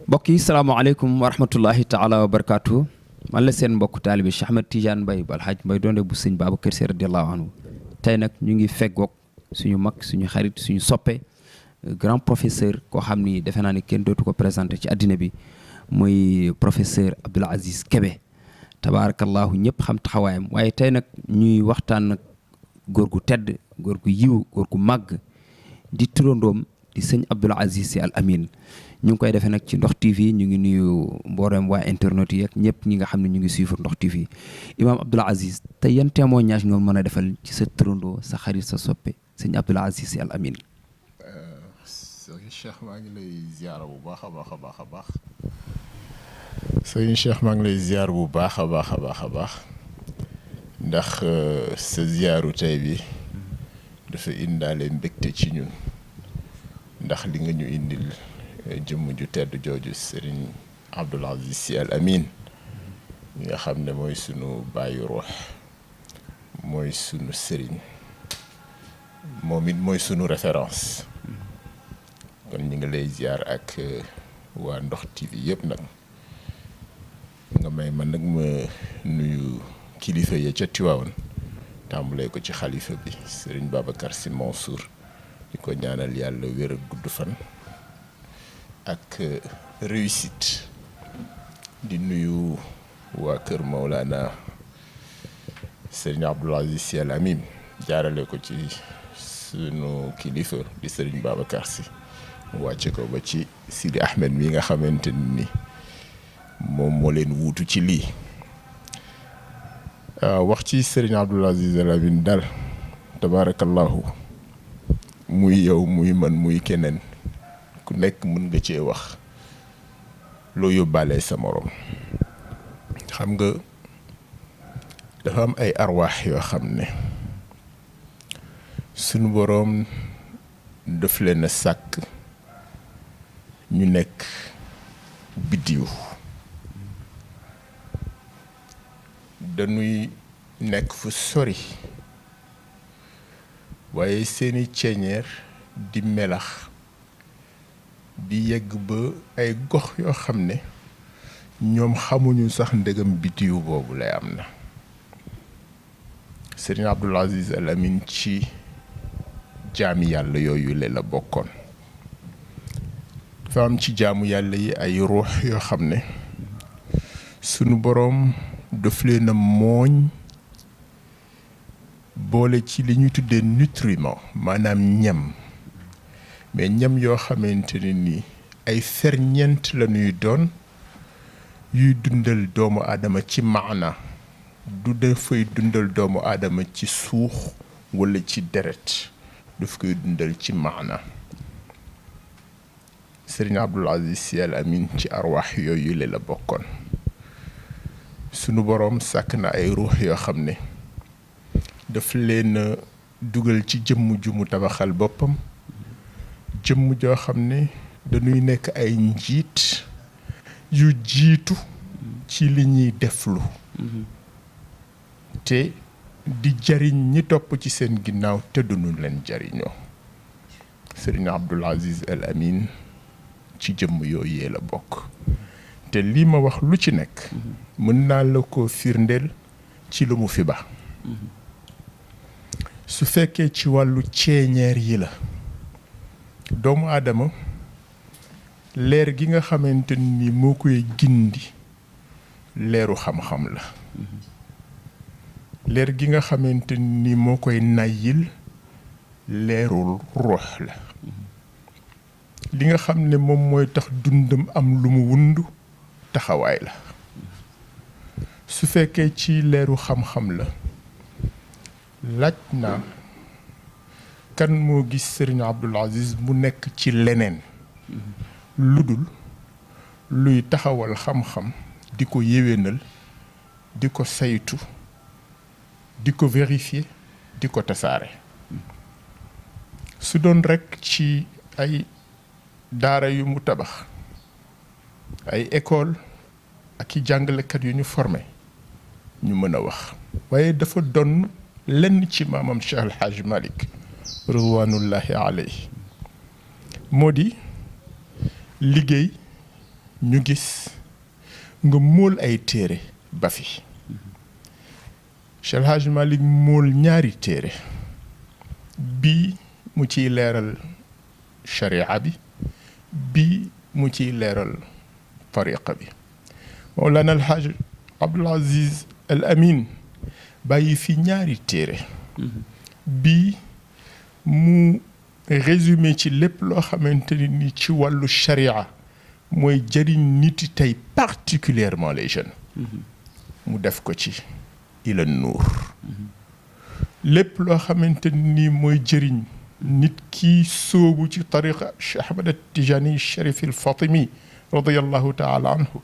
mbokk yi salaamaaleykum wa rahmatullahi taala wa barakaatu man la seen mbokk taalibi Cheikh Ahmed Tidiane Mbaye bu Alhaaj Mbaye doonde bu sëñ Babacar Sy radiyallahu anhu tey nag ñu ngi feggoog suñu mag suñu xarit suñu soppe grand professeur koo xam ni defe naa ni kenn dootu ko présenté ci àddina bi muy professeur Abdoul Aziz Kébé tabaarakallahu ñëpp xam taxawaayam waaye tey nag ñuy waxtaan nag góor gu tedd góor gu yiw góor gu màgg di turandoom di sëñ Abdoul Aziz Sy Al Amine ñu ngi koy defee nag ci Ndox TV ñu ngi nuyu mboolem waa internet yi ak ñëpp ñi nga xam ne ñu ngi suivre Ndox TV Imam Abdoul Aziz tey yan témoignage nga mën a defal ci sa turandoo sa xarit sa soppe sëñ Abdoul Aziz Sy Al Amine. sëñ Cheikh maa ngi lay ziar bu baax a baax a baax a baax sëñ Cheikh maa ngi lay ziar bu baax a baax a baax a baax ndax sa ziaru tey bi dafa indaale mbégte ci ñun ndax li nga ñu indil jëmm ju tedd jooju Serigne Abdoul Aziz Sy Al Amine ñi nga xam ne mooy sunu bàyyi ruux mooy sunu sëriñ moom it mooy sunu référence kon ñu ngi lay ziar ak waa Ndox TV yëpp nag nga may man nag ma nuyu kilifa ya ca Tiwaawan tàmbalee ko ci xalifa bi Serigne Babacar Sy Mansour di ko ñaanal yàlla wér ak gudd fan ak réussite di nuyu waa kër Maulana Serigne Abdoul Aziz Sy Al Amine jaarale ko ci sunu kilifa di Serigne Babacar Sy mu wàcce ko ba ci Sidi Ahmed mi nga xamante ni moom moo leen wuutu ci lii wax ci Serigne Abdoul Aziz Al Amine daal tabaarakallahu muy yow muy man muy keneen ku nekk mën nga cee wax loo yóbbaale sa morom xam nga dafa am ay arwaax yoo xam ne sunu boroom daf leen a sàkk ñu nekk biddiw dañuy nekk fu sori waaye seeni ceeñeer di melax di yegg ba ay gox yoo xam ne ñoom xamuñu sax ndegam biddiw boobu lay am na Serigne Abdoul Aziz Al Amine ci jaami yàlla yooyu la bokkoon dafa am ci jaamu yàlla yi ay ruux yoo xam ne sunu boroom daf leen a mooñ boole ci li ñuy tuddee nutriment maanaam ñam mais ñam yoo xamante ne ni ay ferñeent la ñuy doon yuy dundal doomu aadama ci maana du dafay dundal doomu aadama ci suux walla ci deret daf koy dundal ci maana Serigne Abdoul Aziz Sy Al Amine ci arwaax yooyu la bokkoon sunu boroom sàkk na ay ruux yoo xam ne daf leen dugal ci jëmm ju mu tabaxal boppam jëmm joo xam ne dañuy nekk ay njiit yu jiitu ci li ñuy deflu te di jariñ ñi topp ci seen ginnaaw te duñu leen jariñoo Serigne Abdoul Aziz Al Amine ci jëmm yooyu la bokk te lii ma wax lu ci nekk mën naa la ko firndeel ci lu mu fi ba su fekkee ci wàllu ceeñeer yi la doomu aadama leer gi nga xamante ni moo koy gindi leeru xam-xam la leer gi nga xamante ni moo koy nayyil leerul ruux la li nga xam ne moom mooy tax dundam am lu mu wund taxawaay la su fekkee ci leeru xam-xam la laaj naa kan moo gis Serigne Abdoul Aziz mu nekk ci leneen ludul luy taxawal xam-xam di ko yéwénal di ko saytu di ko vérifier di ko tasaare su doon rekk ci ay daara yu mu tabax ay école ak i jàngalekat yu ñu formé ñu mën a wax waaye dafa doon lenn ci maamam Cheikh El Hadj Malick ridwanullahi alayhi moo di liggéey ñu gis nga móol ay téere ba fi Cheikh El Hadj Malick móol ñaari téere bii mu ciy leeral sharia bi bii mu ciy leeral tariqa bi Mawlana El Hadj Abdoul Aziz Al Amin bàyyi fi ñaari téere bii mu résumé ci lépp loo xamante ni ci wàllu sharia mooy jëriñ niti tey particulièrement les jeunes mu def ko ci ila nuur lépp loo xamante ni mooy jëriñ nit ki sóobu ci tariqa Cheikh Ahmad Tijani Cherif al Fatimi radiyallahu taala anhu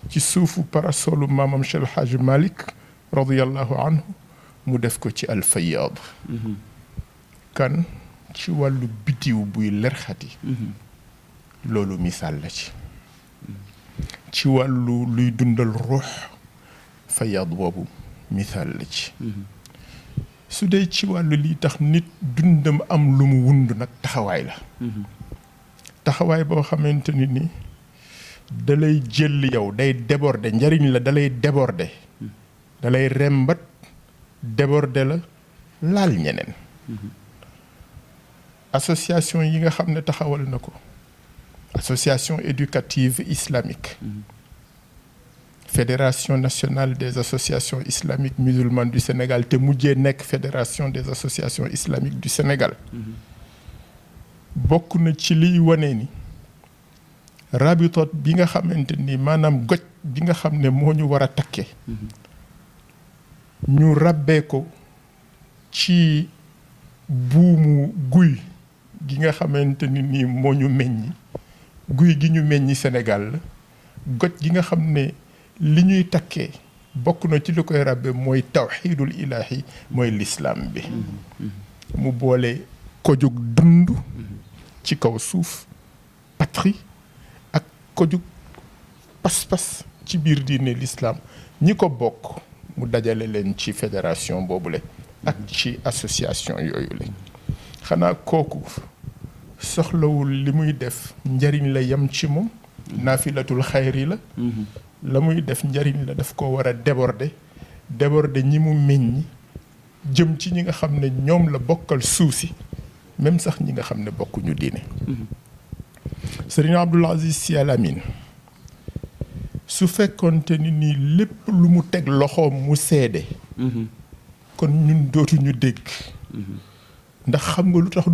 ci suufu parasolu maamam Cheikh El Hadj Malick radiyallahu anhu mu def ko ci al Fayyad kan ci wàllu bitiw buy lerxati loolu misaal la ci wàllu luy dundal ruux Fayyad boobu misaal la ci su dee ci wàllu lii tax nit dundam am lu mu wund nag taxawaay la taxawaay boo xamante ni dalay jël yow day déborder njariñ la dalay déborder dalay rembat déborder la laal ñeneen association yi nga xam ne taxawal na ko association éducative islamique fédération nationale des associations islamiques musulmanes du Sénégal te mujjee nekk fédération des associations islamiques du Sénégal bokk na ci liy wane ni rabitot bi nga xamante ni maanaam goj bi nga xam ne moo ñu war a takke ñu rabbee ko ci buumu guy gi nga xamante ni moo ñu meññi guy gi ñu meññi Sénégal la goj gi nga xam ne li ñuy takkee bokk na ci li koy rabbe mooy tawxiidul ilaahi mooy lislaam bi mu boole ko jóg dund ci kaw suuf patrie ak ko jóg pas-pas ci biir diine lislaam ñi ko bokk mu dajale leen ci fédération boobule ak ci association yooyu la xanaa kooku soxlawul li muy def njariñ la yem ci moom naafilatul xayri la muy def njariñ la daf ko war a déborder ñi mu meññi jëm ci ñi nga xam ne ñoom la bokkal suuf si même sax ñi nga xam ne bokkuñu diine Sëriñ Abdoul Aziz Sy Al Amine su fekkoonte ni nii lépp lu mu teg loxoom mu seede kon ñun dootuñu dégg ndax xam nga lu tax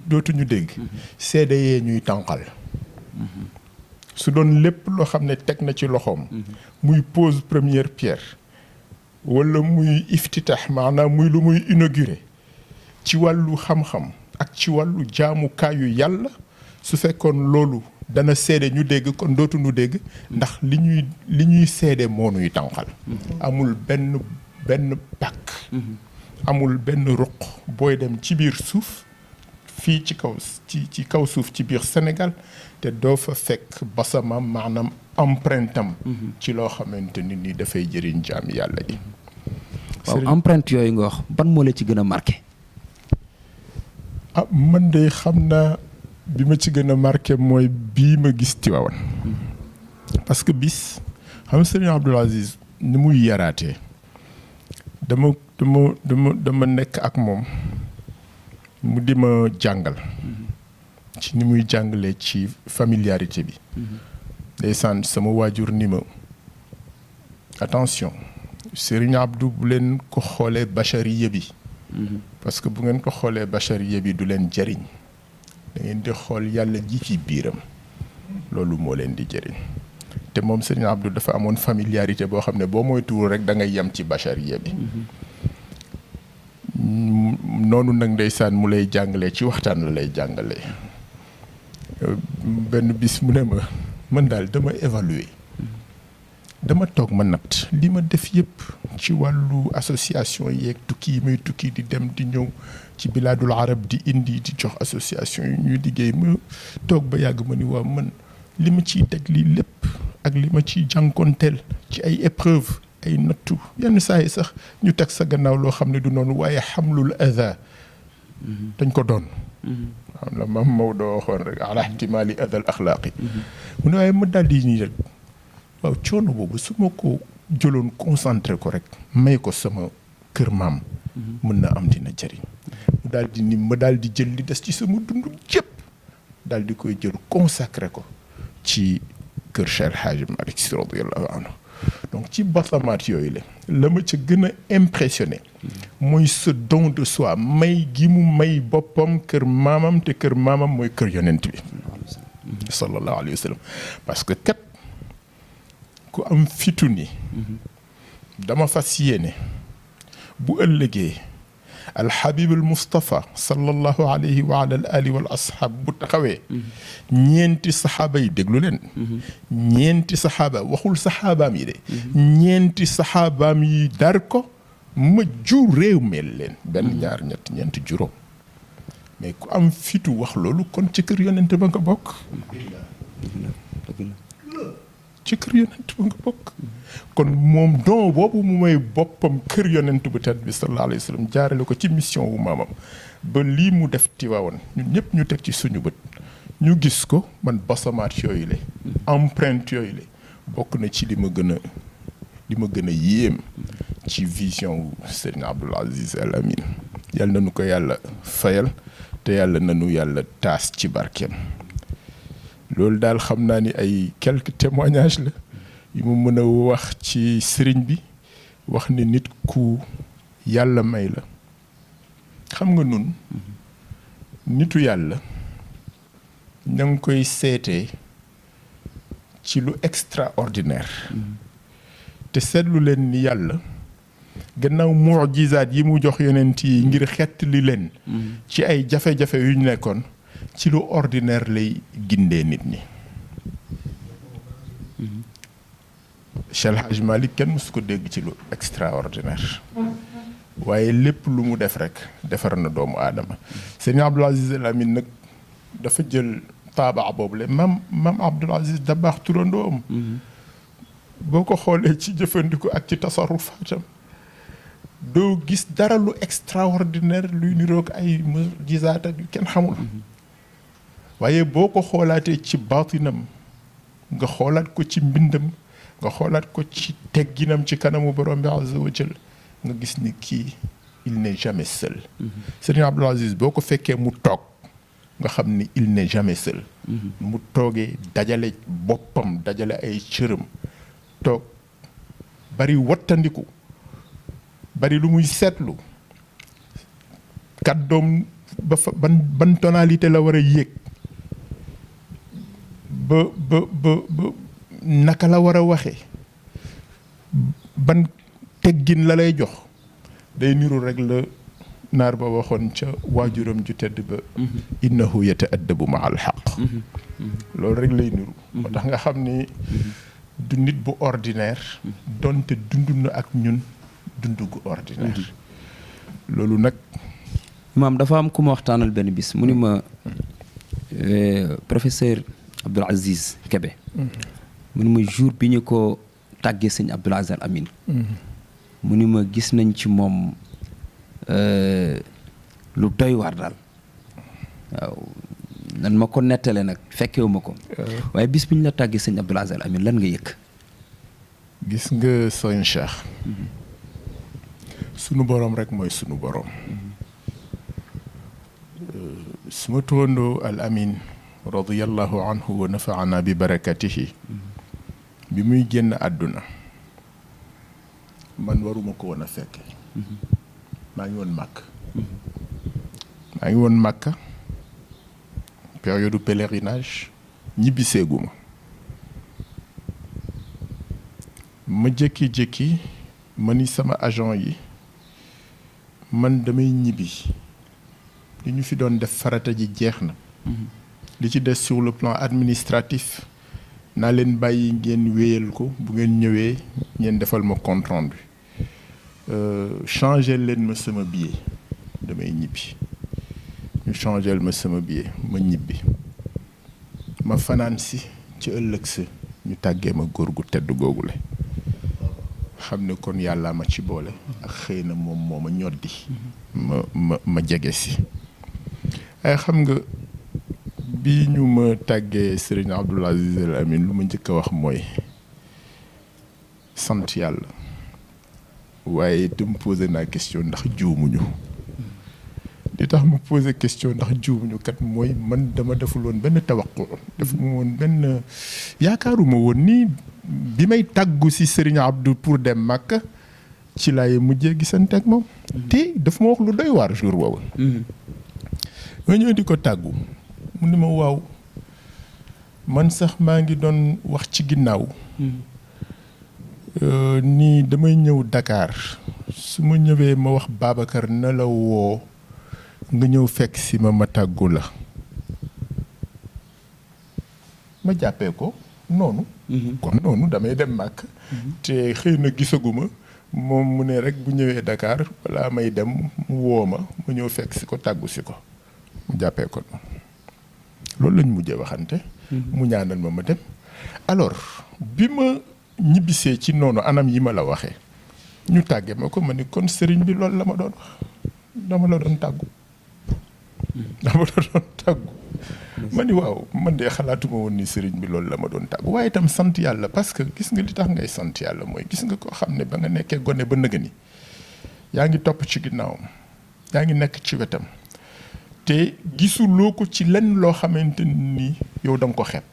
dootuñu dégg seede yee ñuy tànqal su doon lépp loo xam ne teg na ci loxoom muy pose première pierre wala muy iftitaax maanaam muy lu muy inauguré ci wàllu xam-xam ak ci wàllu jaamukaayu yàlla su fekkoon loolu dana seede ñu dégg kon dootuñu dégg ndax li ñuy seede moo nuy tànqal amul benn pàkk amul benn ruq booy dem ci biir suuf fii ci kaw suuf ci biir Sénégal te doo fa fekk basamam maanaam empreinte am ci loo xamante ni dafay jëriñ jaam yàlla yi waaw empreinte yooyu nga wax ban moo la ci gën a marqué man de xam naa bi ma ci gën a marqué mooy bii ma gis Tiwaawan parce que bis xam Sëriñ Abdoul Aziz ni muy yaraatee dama nekk ak moom mu di ma jàngal ci ni muy jàngalee ci familiarité bi ndeysaan sama waajur ni ma attention Serigne Abdou bu leen ko xoolee bachariya bi parce que bu ngeen ko xoolee bachariya bi du leen jëriñ da ngeen di xool yàlla ji ci biiram loolu moo leen di jëriñ te moom Serigne Abdou dafa amoon familiarité boo xam ne boo moytuwul rek da ngay yem ci bachariya bi noonu nag ndeysaan mu lay jàngalee ci waxtaan la lay jàngalee benn bis mu ne ma man daal dama évaluer dama toog ma natt li ma def yëpp ci wàllu association yeeg tukki yi may tukki di dem di ñëw ci bilaadul arab di indi di jox association yi ñuy liggéey ma toog ba yàgg ma ni waaw man li ma ciy teg lii lépp ak li ma ciy jànkonteel ci ay épreuve ay nattu yenn saa yi sax ñu teg sa gannaaw loo xam ne du noonu waaye xamlul adha dañ ko doon waaw la maam Maodo waxoon rek ala ihtimaali adal axlaaqi mu ne waaye ma daal di nii rek waaw coono boobu su ma ko jëloon concentré ko rek may ko sama kër maam mën na am dina jëriñ mu daal di ni ma daal di jël li des ci sama dund yëpp daal di koy jël consacré ko ci kër Cheikh El Hadji Malick Sy radiyallahu anhu donc ci basamaat yooyu la ma ca gën a impressionné mooy ce don de soi may gi mu may boppam kër maamam te kër maamam mooy kër yonent bi sallallahu alayhi wa sallam parce que kat ku am fitu ni dama fas yéene bu ëllëgee alxabibul Mustafa sallallahu alayhi wa ala alihi wal ashab bu taxawee ñeenti saxaaba yi déglu leen ñeenti saxaaba waxul saxaabaam yi de ñeenti saxaabaam yi dar ko ma jur réew mel leen benn ñaar ñett ñeenti juróom mais ku am fitu wax loolu kon ci kër yonent ba nga bokk ci kër yonent ba nga bokk kon moom don boobu mu may boppam kër yonent bu tedd bi sallallahu alayhi wa sallam jaarale ko ci mission wu maamam ba lii mu def Tiwaawan ñun ñëpp ñu teg ci suñu bët ñu gis ko man basamaat yooyu la empreinte yooyu la bokk na ci li ma gën a yéem ci vision wu Serigne Abdoul Aziz Al Amine yàlla na nu ko yàlla fayal te yàlla na nu yàlla taas ci barkeem loolu daal xam naa ni ay quelques témoignages la yu mu mën a wax ci sëriñ bi wax ni nit ku yàlla may la xam nga nun nitu yàlla ña ngi koy seetee ci lu extraordinaire te seetlu leen ni yàlla gannaaw mujizaat yi mu jox yonent yi ngir xett li leen ci ay jafe-jafe yu ñu nekkoon ci lu ordinaire lay gindee nit ñi Cheikh El Hadji Malick kenn mësu ko dégg ci lu extraordinaire waaye lépp lu mu def rek defar na doomu aadama Serigne Abdoul Aziz Al Amine nag dafa jël taabaa boobu le mam Abdoul Aziz Dabakh turandoom boo ko xoolee ci jëfandiku ak ci tasarufaatam doo gis dara lu extraordinaire luy niroog ay mujizaat yu kenn xamul waaye boo ko xoolaatee ci baatinam nga xoolaat ko ci mbindam nga xoolaat ko ci tegginam ci kanamu borom bi azza wa jal nga gis ni kii il n'est jamais seul Serigne Abdoul Aziz boo ko fekkee mu toog nga xam ni il n'est jamais seul mu toogee dajale boppam dajale ay cëram toog bari wattandiku bari lu muy seetlu kàddoom ba fa ban tonalité la war a yéeg ba naka la war a waxee ban teggin la lay jox day niru rek la naar ba waxoon ca waajuram ju tedd ba innahu yataaddabu ma al xaq loolu rek lay niru moo tax nga xam ni du nit bu ordinaire donte dund na ak ñun dund gu ordinaire loolu nag imaam dafa am ku ma waxtaanal benn bis mu ni ma professeur Abdoul Aziz Kébé mu ni ma jour bi ñu ko tàggee sëñ Abdoul Aziz Al Amine mu ni ma gis nañ ci moom lu doy waar daal waaw nan ma ko nettale nag fekkewu ma ko waaye bis bi ñu la tàggee sëñ Abdoul Aziz Al Amine lan nga yëg gis nga sëñ Cheikh sunu boroom rek mooy sunu boroom suma turandoo Al Amine radiyallahu anhu wa nafaana bi barakatihi bi muy génn àdduna man waruma ko woon a fekke maa ngi woon Màkka période pèlerinage ñibbi seeguma ma jékki-jékki ma ni sama agent yi man damay ñibbi li ñu fi doon def farata ji jeex na li ci des sur le plan administratif naa leen bàyyi ngeen wéyal ko bu ngeen ñëwee ngeen defal ma compte rendu changer leen ma sama billet damay ñibbi ñu changer ma sama billet ma ñibbi ma fanaan si ci ëllëg sa ñu tàggee ma góor gu tedd googule xam ne kon yàlla ma ci boole ak xëy na moom moo ma ñoddi ma jege si ay xam nga bi ñu ma tàggee Serigne Abdoul Aziz Al Amine lu ma njëkk a wax mooy sant yàlla waaye itam posé naa question ndax juumuñu li tax mu posé question ndax juumuñu kat mooy man dama deful woon benn tawaqu defuma woon benn yaakaaruma woon nii bi may tàggu si Serigne Abdou pour dem Makka ci laay mujjee gisante ak moom te daf ma wax lu doy waar jour boobu ma ñëw di ko tàggu mu ni ma waaw man sax maa ngi doon wax ci ginnaaw nii damay ñëw Dakar su ma ñëwee ma wax Babacar na la woo nga ñëw fekk si ma tàggu la ma jàppee ko noonu kon noonu damay dem màkk te xëy na gisaguma moom mu ne rek bu ñëwee Dakar balaa may dem mu woo ma ñëw fekk si ko tàggu si ko mu jàppee ko noonu loolu lañ mujjee waxante mu ñaanal ma dem alors bi ma ñibbisee ci noonu anam yi ma la waxee ñu tàggee ma ko ma ni kon sëriñ bi loolu la ma doon wax dama la doon tàggu ma ni waaw man de xalaatuma woon ni sëriñ bi loolu la ma doon tàggu waaye itam sant yàlla parce que gis nga li tax ngay sant yàlla mooy gis nga koo xam ne ba nga nekkee gone ba nëga ni yaa ngi topp ci ginnaawam yaa ngi nekk ci wetam te gisuloo ko ci lenn loo xamante ni yow da nga ko xeeb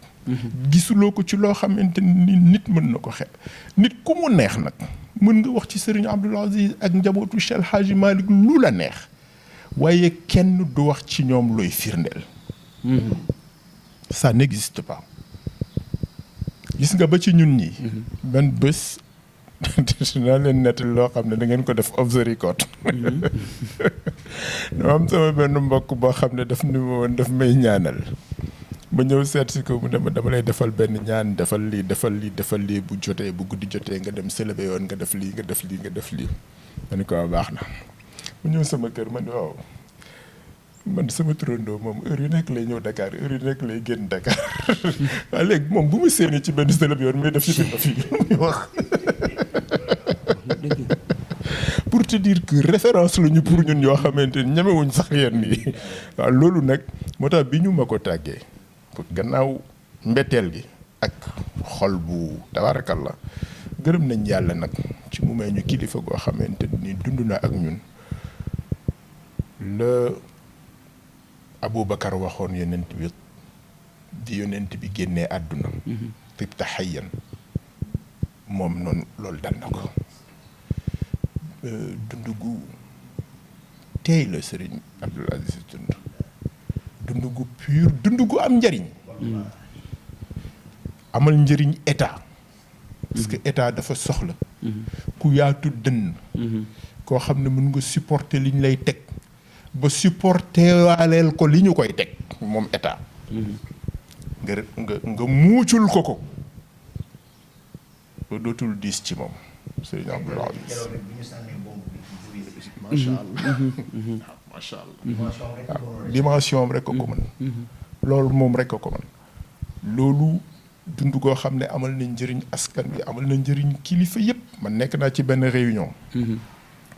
gisuloo ko ci loo xamante ni nit mën na ko xeeb nit ku mu neex nag mën nga wax ci sëriñ Abdoul Aziz ak njabootu Cheikh Hadji Malick lu la neex waaye kenn du wax ci ñoom looy firndeel ça n'existe pas gis nga ba ci ñun ñi benn bés dinaa leen nettali loo xam ne da ngeen ko def off the record dama am sama benn mbokk boo xam ne daf ni ma woon daf may ñaanal ma ñëw seet si ko mu ne ma dama lay defal benn ñaan defal lii bu jotee bu guddi jotee nga dem célébé yoon nga def lii ma ni ko baax na mu ñëw sama kër ma ni waaw man sama turandoo moom heure yu nekk lay ñëw Dakar heure yu nekk lay génn Dakar waaye léegi moom bu ma séenee ci benn célébé yoon muy def ci biir fii muy wax pour te dire que référence la ñu pour ñun yoo xamante ni ñemewuñ sax yenn yi waaw loolu nag moo tax bi ñu ma ko tàggee pour gannaaw mbetteel gi ak xol bu tabaarakalla gërëm nañ yàlla nag ci mu may ñu kilifa goo xamante ni dund na ak ñun la Aboubacar waxoon yonent bi génnee àdduna tibta hayyan moom noonu loolu dal na ko dund gu teey la Serigne Abdoul Aziz dund gu pur dund gu am njëriñ amal njëriñ état parce que état dafa soxla ku yaatu dënn koo xam ne mën nga supporter li ñu lay teg ba supporter waaleel ko li ñu koy teg moom état nga muucul ko ba dootul diis ci moom Serigne Abdoul Aziz macha allah waaw dimension am rek a ko mën loolu moom rek a ko mën loolu dund koo xam ne amal na njëriñ askan bi amal na njëriñ kilifa yëpp man nekk naa ci benn réunion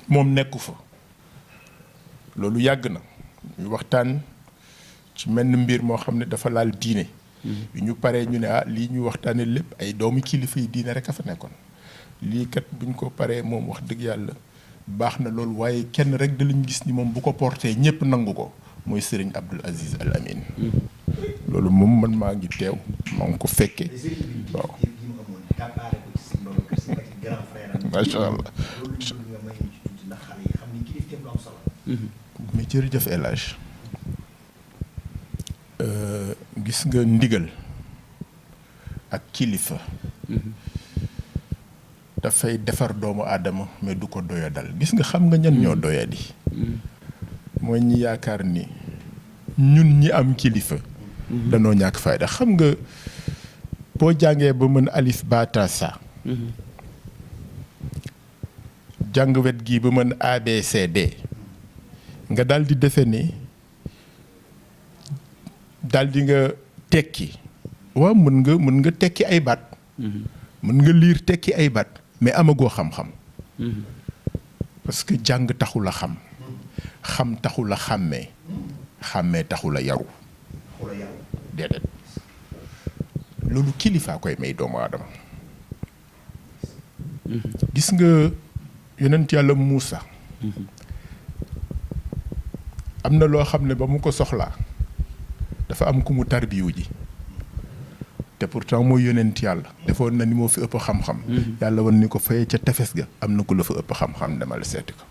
moom nekku fa loolu yàgg na ñu waxtaan ci menn mbir moo xam ne dafa laal diine yu ñu paree ñu ne lii ñu waxtaane lépp ay doomu kilifa yi diine rek a fa nekkoon lii kat buñ ko paree moom wax dëgg yàlla baax na loolu waaye kenn rek da lañ gis ni moom bu ko porté ñëpp nangu ko mooy Serigne Abdoul Aziz Al Amin loolu moom man maa ngi teew maa ngi ko fekkee waaw macha allah mais jërëjëf El Hadj gis nga ndigal ak kilifa dafay defar doomu aadama mais du ko doyadal gis nga xam nga ñan ñoo doyadi mooy ñi yaakaar ni ñun ñi am kilifa danoo ñàkk fayda xam nga boo jàngee ba mën alif ba ta sa jàng wet gi ba mën ABCD nga daal di defe ni daal di nga tekki waaw mën nga tekki ay baat mën nga liir tekki ay baat mais amagoo xam-xam parce que jàng taxul a xam taxul a xàmmee taxul a yaru déedéet loolu kilifaa koy may doomu aadama gis nga yonent yàlla Muusa am na loo xam ne ba mu ko soxlaa dafa am ku mu tarbiyu ji te pourtant mooy yonent yàlla defoon na ni moo fi ëpp xam-xam yàlla wan ni ko fayee ca tefes ga am na ku la fa ëpp xam-xam demal seeti ko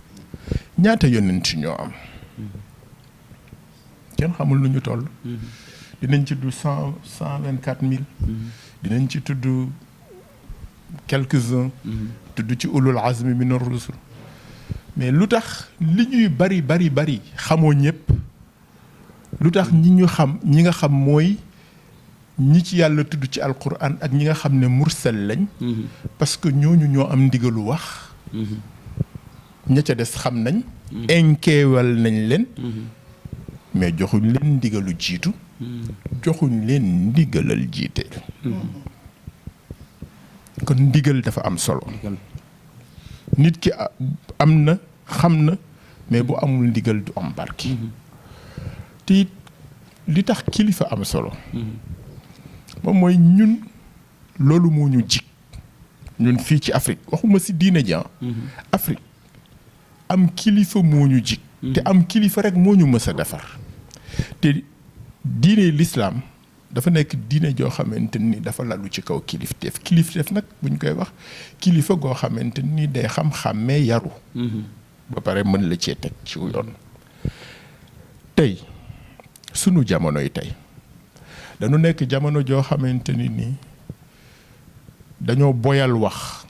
ñaata yonent ñoo am kenn xamul nu ñu toll dinañ ci tudd 124 000 dinañ ci tudd quelques-uns tudd ci ulul azmi min ar-rusul mais lu tax li ñuy bari xamoo ñëpp lu tax ñi nga xam mooy ñi ci yàlla tudd ci alquran ak ñi nga xam ne mursal lañ parce que ñooñu ñoo am ndigalu wax ña ca des xam nañ enkeewal nañ leen mais joxuñ leen ndigalu jiitu joxuñ leen ndigalal jiite kon ndigal dafa am solo nit ki am na xam na mais bu amul ndigal du am barki te it li tax kilifa am solo moom mooy ñun loolu moo ñu jig ñun fii ci Afrique waxuma si diine ji Afrique am kilifa moo ñu jig te am kilifa rek moo ñu mës a defar te diine l'islam dafa nekk diine joo xamante ni dafa lalu ci kaw kilifteef nag buñ koy wax kilifa goo xamante ni day xam-xàmmee yaru ba pare mën la cee teg ci yoon tey sunu jamonoy tey dañu nekk jamono joo xamante ni nii dañoo boyal wax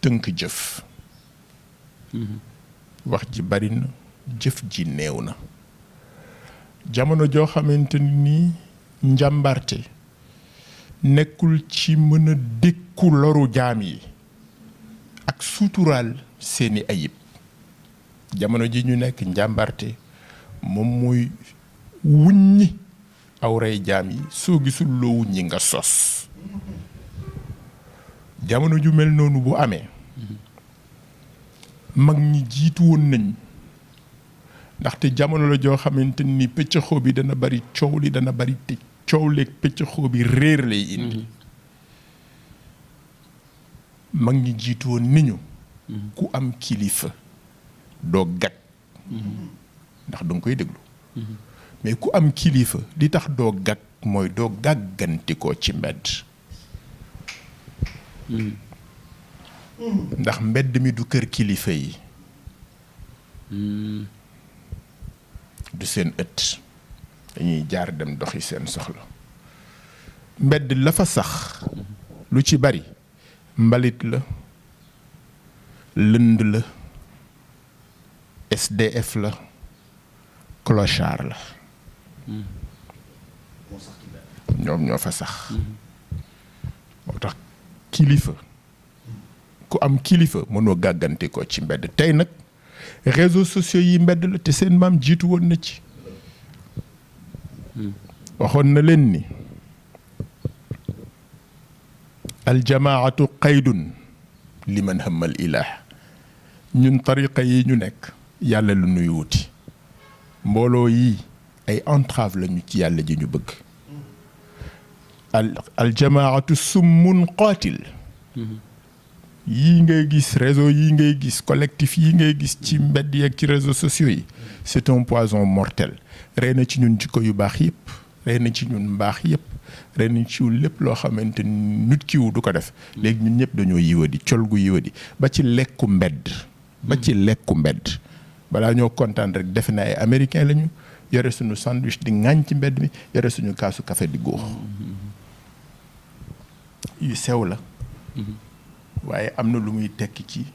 tënk jëf wax ji bari na jëf ji néew na jamono joo xamante ni nii njàmbarte nekkul ci mën a dékku loru jaam yi ak suturaal seeni ayib jamono ji ñu nekk njàmbarte moom mooy wuññi awray jaam yi soo gisul loo wuññi nga sos jamono ju mel noonu bu amee mag ñi jiitu woon nañ ndaxte jamono la joo xamante ni pëccëxoo bi dana bari coow li dana bari te coow leeg pëccëxoo bi réer lay indi mag ñi jiitu woon ni ñu ku am kilifa doo gàgg ndax danga koy déglu mais ku am kilifa li tax doo gàgg mooy doo gàggantikoo ci mbedd ndax mbedd mi du kër kilifa yi du seen ëtt dañuy jaar dem doxi seen soxla mbedd la fa sax lu ci bari mbalit la lënd la SDF la clochard la ñoom ñoo fa sax moo tax kilifa ku am kilifa mënoo gàggante ko ci mbedd tey nag réseaux sociaux yi mbedd la te seen maam jiitu woon na ci waxoon na leen ni aljamaatu qaydun liman hammal ilah ñun tariqa yi ñu nekk yàlla lu nuy wuti mbooloo yi ay entrave lañu ci yàlla ji ñu bëgg aljamaatu summun qaatil yii ngay gis réseau yii ngay gis collectif yii ngay gis ci mbedd yeeg ci réseaux sociaux yi c'est un poison mortel rey na ci ñun jikko yu baax yëpp rey na ci ñun mbaax yëpp rey na ci lépp loo xamante nit kiwu du ko def léegi ñun ñëpp dañoo yiwadi col gu yiwadi ba ci lekku mbedd balaa ñoo kontaan rek defe na ay américain lañu yore suñu sandwich di ŋaañ ci mbedd mi yore suñu kaasu café di góox yu sew la waaye am na lu muy tekki ci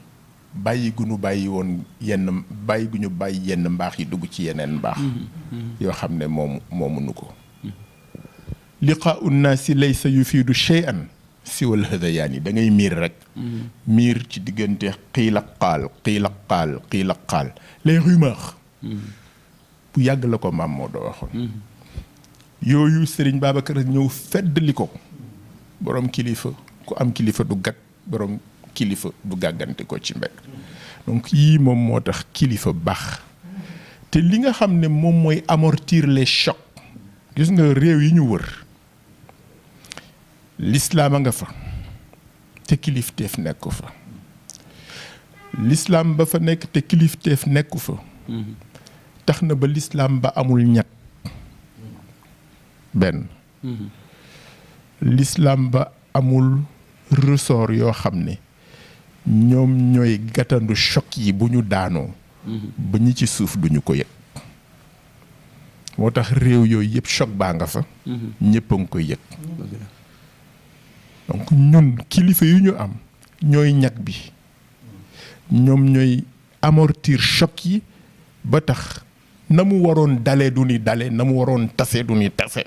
bàyyi gu ñu bàyyi yenn mbaax yi dugg ci yeneen mbaax yoo xam ne moomu ko liqaa'u nnaasi laysa yufiidu shay'an siwal hadayaan yi da ngay miir rek miir ci diggante xiila qaal les rumeurs bu yàgg la ko maam moo doo waxoon yooyu Serigne Babacar ñëw feddali ko borom kilifa ku am kilifa du gàgg borom kilifa du gàggante ko ci mbedd donc yii moom moo tax kilifa baax te li nga xam ne moom mooy amortir les chocs gis nga réew yi ñu wër l'islam a nga fa te kilifteef nekku fa l'islam ba fa nekk te kilifteef nekku fa tax na ba l'islam ba amul ñett benn l'islam ba amul ressort yoo xam ne ñoom ñooy gàttandu choc yi bu ñu daanoo ba ñi ci suuf duñu ko yëg moo tax réew yooyu yëpp choc baa nga fa ñëpp a ngi koy yëg donc ñun kilifa yu ñu am ñooy ñag bi ñoom ñooy amortir choc yi ba tax na mu waroon dale du ni dale na mu waroon tase du ni tase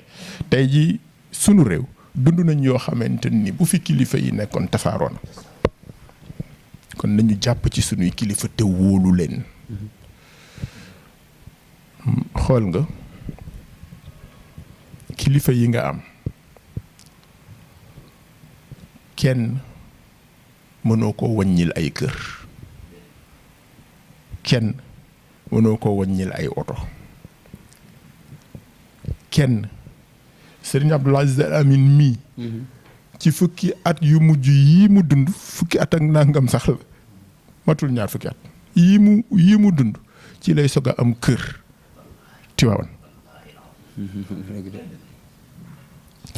tey ji sunu réew dund nañ yoo xamante ni bu fi kilifa yi nekkoon tasaaroon kon nañu jàpp ci sunuy kilifa te wóolu leen xool nga kilifa yi nga am kenn mënoo ko wàññil ay kër kenn mënoo ko wàññil ay oto kenn Serigne Abdoul Aziz Al Amine mii ci fukki at yu mujj yii mu dund fukki at ak nangam sax la matul ñaar fukki at yii mu dund ci lay soog a am kër Tiwaawan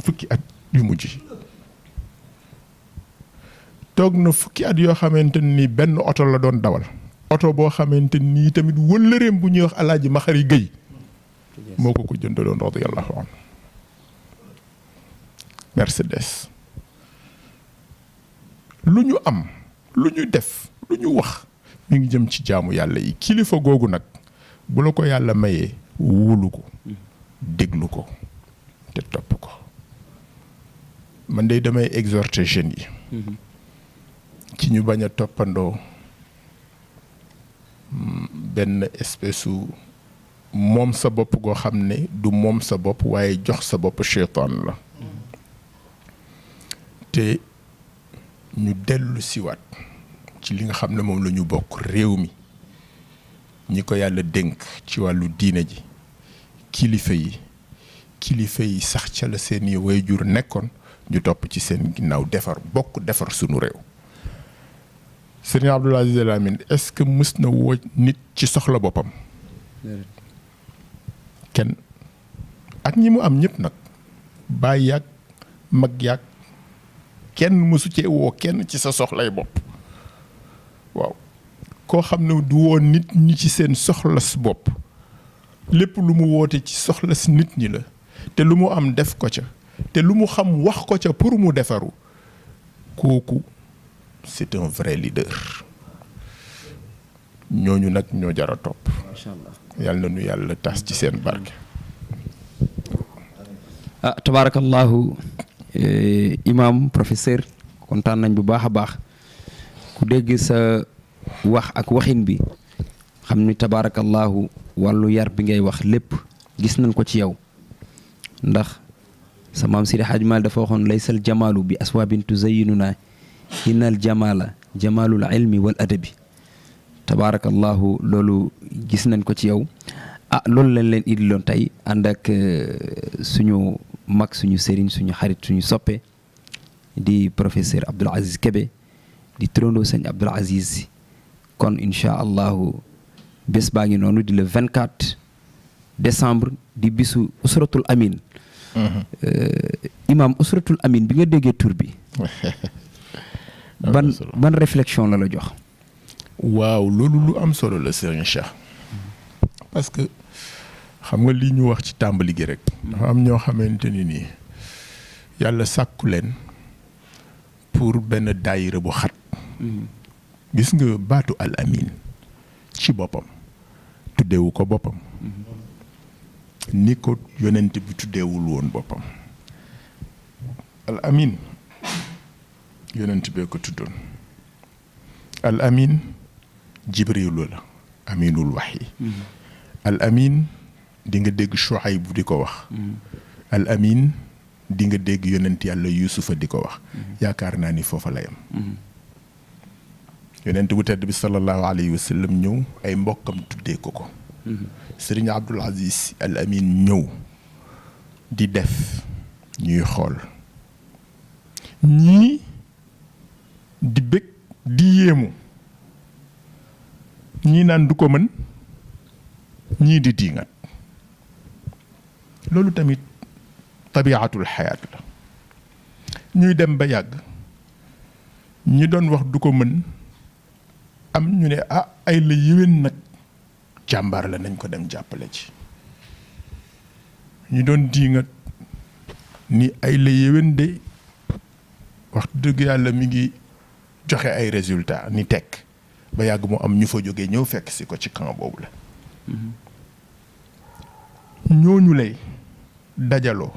fukki at yu mujj toog na fukki at yoo xamante ni benn oto la doon dawal oto boo xamante nii tamit wëllëreem bu ñuy wax Alaaji Maxari Géy moo ko jëndaloon radiyallahu anhu Mercedes lu ñu am lu ñu def lu ñu wax mi ngi jëm ci jaamu yàlla yi kilifa googu nag bu la ko yàlla mayee wóolu ko déglu ko te topp ko man de damay exhorter jeunes yi ci ñu bañ a toppandoo benn espèce u moom sa bopp goo xam ne du moom sa bopp waaye jox sa bopp seytaan la te ñu dellu siwaat ci li nga xam ne moom la ñu bokk réew mi ñi ko yàlla dénk ci wàllu diine ji kilifa yi sax ca la seeni waajur nekkoon ñu topp ci seen ginnaaw defar sunu réew Serigne Abdoul Aziz Al Amine est-ce que mës na woo nit ci soxla boppam kenn ak ñi mu am ñëpp nag baay yàgg mag yàgg kenn mësu cee woo kenn ci sa soxlay bopp waaw koo xam ne du woo nit ñi ci seen soxlas bopp lépp lu mu woote ci soxlas nit ñi la te lu mu am def ko ca te lu mu xam wax ko ca pour mu defaru kooku c'est un vrai leader ñooñu nag ñoo jara topp yàlla na nu yàlla tas ci seen barke tabaarakallahu imam professeur kontaan nañ bu baax a baax ku dégg sa wax ak waxin bi xam ni tabaarakallahu wàllu yar bi ngay wax lépp gis nañ ko ci yow ndax sa maam Sidi Hadj Mal dafa waxoon laysal jamaalu bi aswaabin tuzayyinuna innal jamaala jamaalul ilmi wal adabi tabaarakallahu loolu gis nañ ko ci yow loolu lañ leen indiloon tey ànd ak suñu mag suñu sëriñ suñu xarit suñu soppe di professeur Abdoul Aziz Kébé di turandoo sëñ Abdoul Aziz kon incha allahu bés baa ngi noonu di le 24 décembre di bisu usratul amin imam usratul amin bi nga déggee tur bi ban réflexion la jox waaw loolu lu am solo la Serigne Cheikh parce que xam nga li ñu wax ci tàmbali gi rek dafa am ñoo xamante ni nii yàlla sàkku leen pour benn daayira bu xat gis nga baatu al amin ci boppam tuddeewu ko boppam ni ko yonent bi tuddeewul woon boppam al amin yonent bee ko tuddoon al amin jibrilu la aminul wahyi al amin di nga dégg Shuayb bu di ko wax al amin di nga dégg yonent yàlla yusufa di ko wax yaakaar naa ni foofa la yam yonent bu tedd bi sallallahu alayhi wa sallam ñëw ay mbokkam tuddee ko ko Serigne Abdoul Aziz Al Amine ñëw di def ñuy xool ñii di yéemu ñii naan du ko mën ñii di diingat loolu tamit tabiatul xayaat la ñuy dem ba yàgg ñi doon wax du ko mën am ñu ne ah ay la yéwén nag jàmbaar la nañ ko dem jàppale ci ñu doon diingat ni ay la yéwén de wax dëgg yàlla mi ngi joxe ay résultats ni tekk ba yàgg mu am ñu fa jógee ñëw fekk si ko ci camp boobu la ñooñu lay dajaloo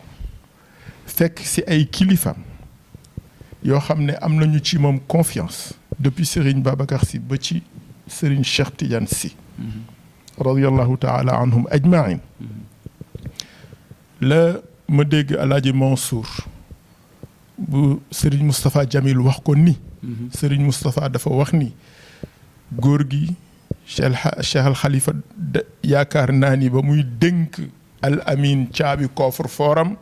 fekk si ay kilifam yoo xam ne am nañu ci moom confiance depuis Serigne Babacar Sy ba ci Serigne Cheikh Tidiane Sy radiyallahu taala anhum ajmain la ma dégg Alaaji Mansour bu Serigne Moustapha Jamil wax ko ni Serigne Moustapha dafa wax ni góor gi Cheikh al Khalifa yaakaar naa ni ba muy dénk al amin caabi coffre fortam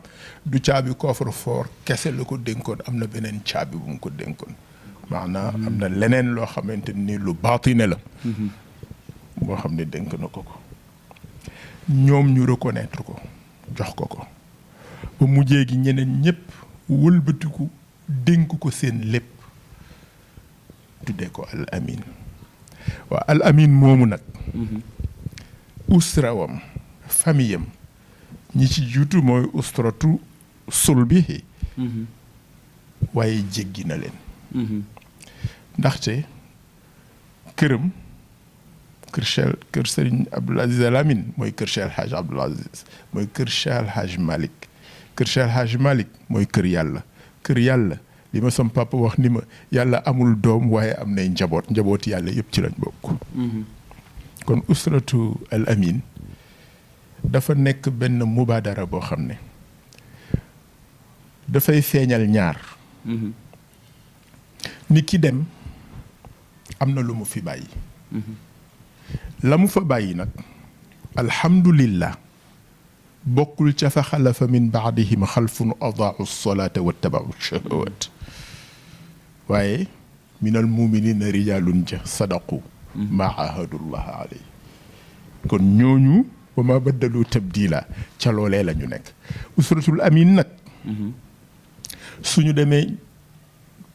du caabi coffre fort kese la ko dénkoon am na beneen caabi bu mu ko dénkoon maanaam am na leneen loo xamante ni lu baatine la boo xam ne dénk na ko ñoom ñu reconnaître ko jox ko ba mujjee gi ñeneen ñëpp wëlbatiku dénk ko seen lépp tuddee ko al amin waaw al amin moomu nag usrawam famiyam ñi ci jiitu mooy ustratu sulbihi waaye jéggi na leen ndaxte këram kër Serigne Abdoul Aziz Al Amine mooy kër Cheikh El Hadj Abdoul Aziz mooy kër Cheikh El Hadj Malick kër Cheikh El Hadj Malick mooy kër yàlla li ma sam papa wax ni ma yàlla amul doom waaye am nay njaboot yàlla yëpp ci lañ bokk kon usratu Al Amine dafa nekk benn mubaadara boo xam ne dafay feeñal ñaar ni ki dem am na lu mu fi bàyyi la mu fa bàyyi nag alhamdulillah bokkul ca fa xalafa min baadihim xalfun adaau solata wattabau shahawat waaye min al muminina rijalun ja sadaqu ma ahadullah alay kon ñooñu wa ma baddalu tabdila ca loolee la ñu nekk usratul amin nag suñu demee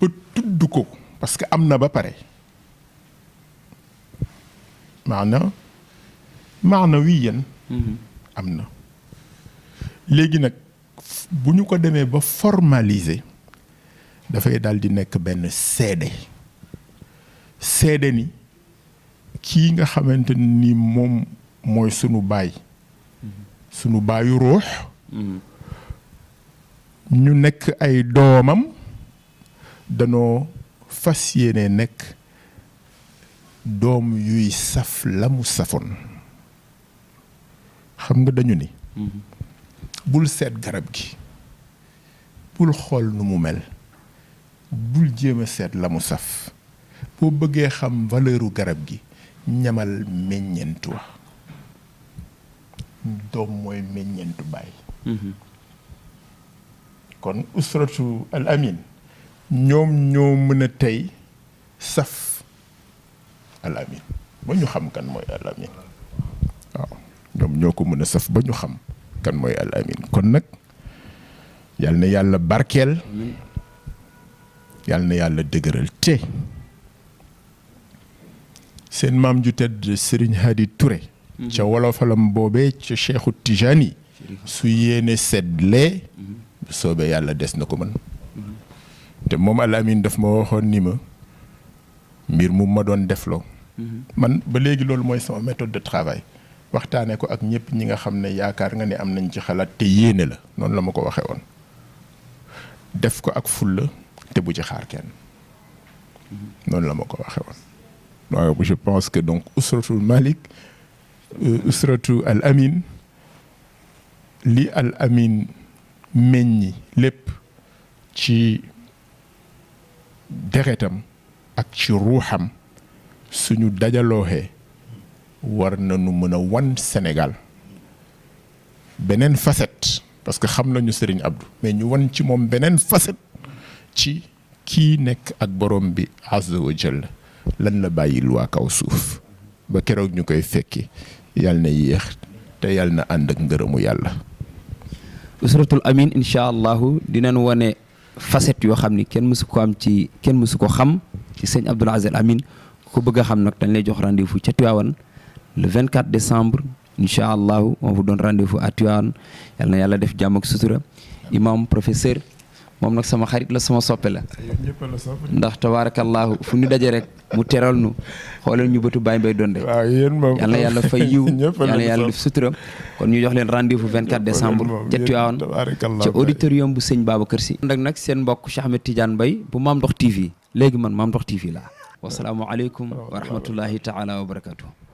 ba tudd ko parce que am na ba pare maanawiyan am na léegi nag bu ñu ko demee ba formaliser dafay daal di nekk benn seede ni kii nga xamante ni moom mooy sunu baayu ruux ñu nekk ay doomam danoo fas yéene nekk doom yuy saf la mu safoon xam nga dañu ni bul seet garab gi bul xool nu mu mel bul jéem a seet la mu saf boo bëggee xam valeuru garab gi ñamal meññentu wa doom mooy meññentu baay kon usratu al amin ñoom ñoo mën a tey saf al amin ba ñu xam kan mooy al amin waaw ñoom ñoo ko mën a saf ba ñu xam kan mooy al amin kon nag yal na yàlla barkeel yal na yàlla dëgëral te seen maam ju tedd Serigne Hadi Touré ca wolofalam boobee ca Cheikhu Tijani su yéene seddlee bu soobee yàlla des na ko mën te moom al amin daf ma waxoon ni ma mbir mu ma doon defloo man ba léegi loolu mooy sama méthode de travail waxtaane ko ak ñëpp ñi nga xam ne yaakaar nga ne am nañ ci xalaat te yéene la noonu la ma ko waxee woon def ko ak fulla te bu ci xaar kenn noonu la ma ko waxee woon waaw je pense que donc usratul Malik usratu al amin li al amin meññi lépp ci deretam ak ci ruuxam suñu dajalooxee war nañu mën a wan Sénégal beneen facette parce que xam nañu Serigne Abdou mais ñu wan ci moom beneen facette ci kii nekk ak borom bi azza wa jalla lan la bàyyil waa kaw suuf ba keroog ñu koy fekki yàlla na yéex te yàlla na ànd ak ngërëmu yàlla. usratul amin incha allahu dinañ wane facette yoo xam ni kenn mësu ko am ci kenn mësu ko xam ci sëñ Abdoul Aziz Al Amine ku bëgg a xam nag dañ lay jox rendez-vous ca Tivaouane le 24 décembre incha allahu on vous donne rendez-vous à Tivaouane yal na yàlla def jàmm ak sutura imam professeur moom nag sama xarit la sama soppe la ndax tabarakallahu fu ñu daje rek mu teral nu xoolal ñu bëtu Baye Mbaye Donde waaw yéen moom yal na yàlla fay yiw yal na yàlla def sutura kon ñu jox leen rendez-vous 24 décembre ca Tivaouane ca auditorium bu sëñ Babacar Sy ndak nag seen mbokk Cheikh Ahmed Tidiane Mbaye bu Mame Ndokh TV léegi man Mame Ndokh TV laa wasalaamu aleykum wa rahmatullahi taala wa barakatuh